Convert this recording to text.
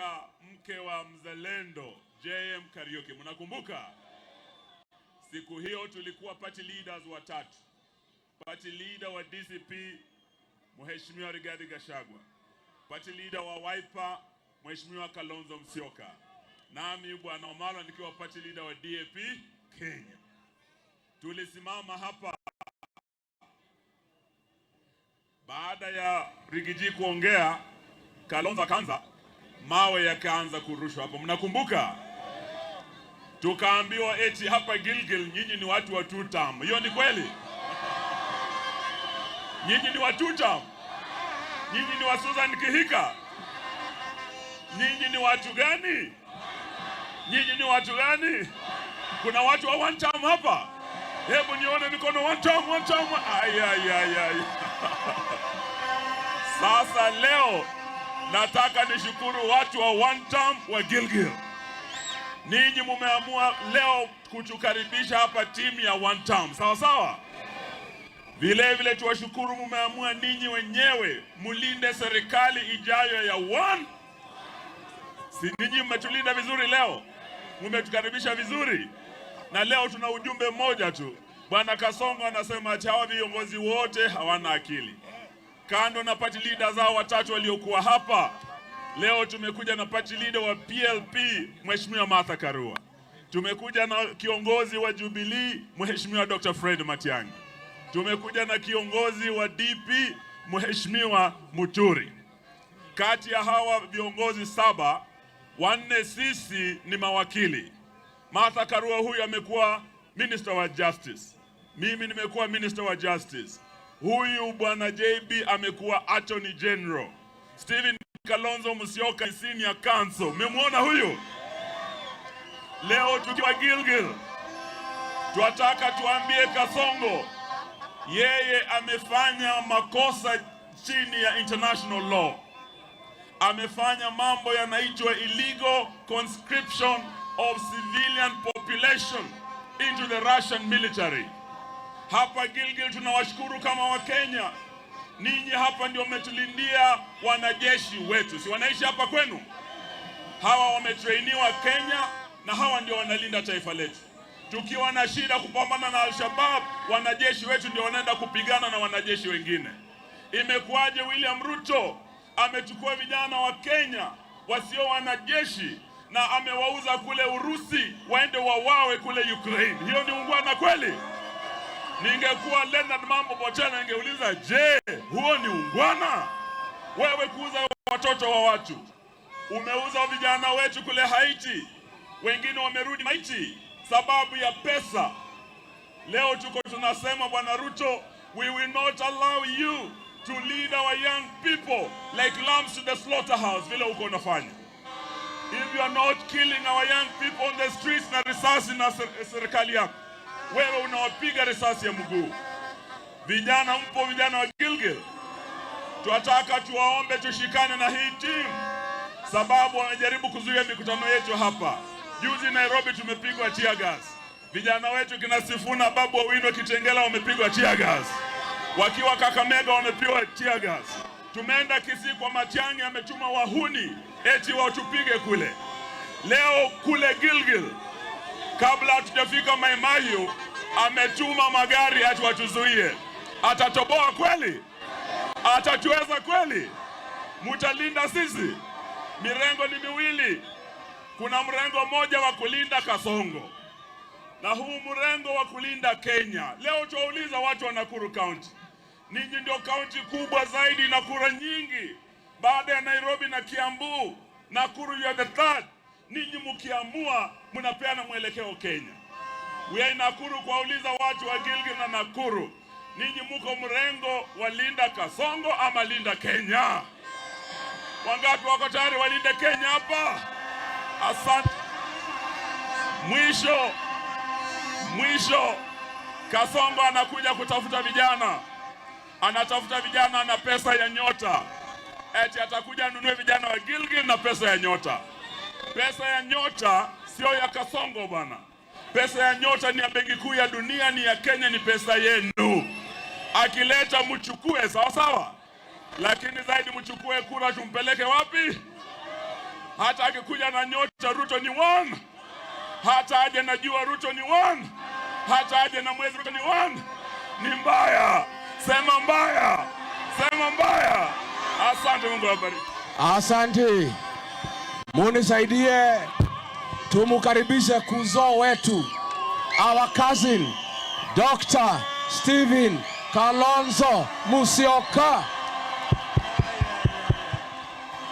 Mnamkumbuka mke wa mzalendo JM Kariuki? Mnakumbuka? Siku hiyo tulikuwa party leaders watatu. Party leader wa DCP, Mheshimiwa Rigathi Gachagua, party leader wa Wiper, Mheshimiwa Kalonzo Musyoka, nami Bwana Wamalwa nikiwa party leader wa DAP Kenya. Tulisimama hapa baada ya Riggy G kuongea, Kalonzo akaanza, mawe yakaanza kurushwa hapo, mnakumbuka? Tukaambiwa eti hapa Gilgil nyinyi ni watu wa two term. Hiyo ni kweli? Nyinyi ni wa two term? Nyinyi ni wa Susan Kihika? Nyinyi ni watu gani? Nyinyi ni watu gani? Kuna watu wa one term hapa? Hebu nione mikono, one term, one term. Ay, ay, ay, ay. Sasa leo nataka nishukuru watu wa one term wa Gilgil. Ninyi mumeamua leo kutukaribisha hapa timu ya one term, sawa sawa. Vile vile tuwashukuru, mumeamua ninyi wenyewe mulinde serikali ijayo ya one. Si ninyi mmetulinda vizuri leo, mumetukaribisha vizuri, na leo tuna ujumbe mmoja tu. Bwana Kasongo anasema ati hawa viongozi wote hawana akili. Kando na party leaders hao watatu waliokuwa hapa leo, tumekuja na party leader wa PLP, Mheshimiwa Martha Karua, tumekuja na kiongozi wa Jubilee, Mheshimiwa Dr. Fred Matiang'i, tumekuja na kiongozi wa DP, Mheshimiwa Muturi. Kati ya hawa viongozi saba, wanne sisi ni mawakili. Martha Karua huyu amekuwa Minister wa Justice, mimi nimekuwa Minister wa Justice, huyu bwana JB amekuwa Attorney General, Stephen Kalonzo Musyoka ni senior counsel. Mmemwona huyu? Leo tukiwa Gilgil, twataka tuambie Kasongo yeye amefanya makosa chini ya international law. Amefanya mambo yanaitwa illegal conscription of civilian population into the Russian military. Hapa Gilgil tunawashukuru kama Wakenya, ninyi hapa ndio mmetulindia wanajeshi wetu, si wanaishi hapa kwenu? Hawa wametrainiwa Kenya na hawa ndio wanalinda taifa letu. Tukiwa na shida kupambana na Al-Shabaab, wanajeshi wetu ndio wanaenda kupigana na wanajeshi wengine. Imekuwaje William Ruto amechukua vijana wa Kenya wasio wanajeshi na amewauza kule Urusi waende wauawe kule Ukraine? Hiyo ni ungwana kweli? Ningekuwa Leonard Mambo Bochana ningeuliza, je, huo ni ungwana? Wewe kuuza watoto wa watu, umeuza vijana wetu kule Haiti, wengine wamerudi maiti sababu ya pesa. Leo tuko tunasema, Bwana Ruto, we will not allow you to lead our young people like lambs to the slaughterhouse, vile uko unafanya. If you are not killing our young people on the streets na risasi na serikali yako, wewe unawapiga risasi ya mguu. Vijana mpo, vijana wa Gilgil, twataka tuwaombe tushikane na hii team, sababu wamejaribu kuzuia mikutano yetu hapa. Juzi Nairobi tumepigwa tear gas, vijana wetu kina Sifuna, Babu Owino, Kitengela wamepigwa tear gas, wakiwa Kakamega wamepigwa tear gas. Tumeenda Kisii kwa Matiang'i, ametuma wahuni eti watupige kule. Leo kule Gilgil, kabla hatujafika Mai Mahiu, ametuma magari ati watuzuie. Atatoboa kweli? Atatuweza kweli? Mutalinda sisi? Mirengo ni miwili. Kuna mrengo mmoja wa kulinda Kasongo na huu mrengo wa kulinda Kenya. Leo tuwauliza watu wa Nakuru County, ninyi ndio kaunti kubwa zaidi na kura nyingi baada ya Nairobi na Kiambu. Nakuru, you are the third. Ninyi mkiamua mnapeana mwelekeo Kenya. We are in Nakuru kuwauliza watu wa Gilgil na Nakuru, ninyi muko mrengo wa linda Kasongo ama linda Kenya? Wangapi wako tayari walinde Kenya hapa? Asante. Mwisho mwisho, Kasongo anakuja kutafuta vijana, anatafuta vijana na pesa ya Nyota, eti atakuja anunue vijana wa Gilgil na pesa ya Nyota. Pesa ya Nyota sio ya Kasongo bwana. Pesa ya Nyota ni ya Benki Kuu ya Dunia, ni ya Kenya, ni pesa yenu. Akileta mchukue, sawa sawa, lakini zaidi mchukue kura, tumpeleke wapi? Hata akikuja na nyota, Ruto ni one. Hata aje na jua, Ruto ni one. Hata aje na mwezi, Ruto ni one. Ni mbaya, sema mbaya, sema mbaya. Asante, Mungu awabariki. Asante, munisaidie tumukaribishe kuzo wetu, our cousin, Dr. Stephen Kalonzo Musyoka.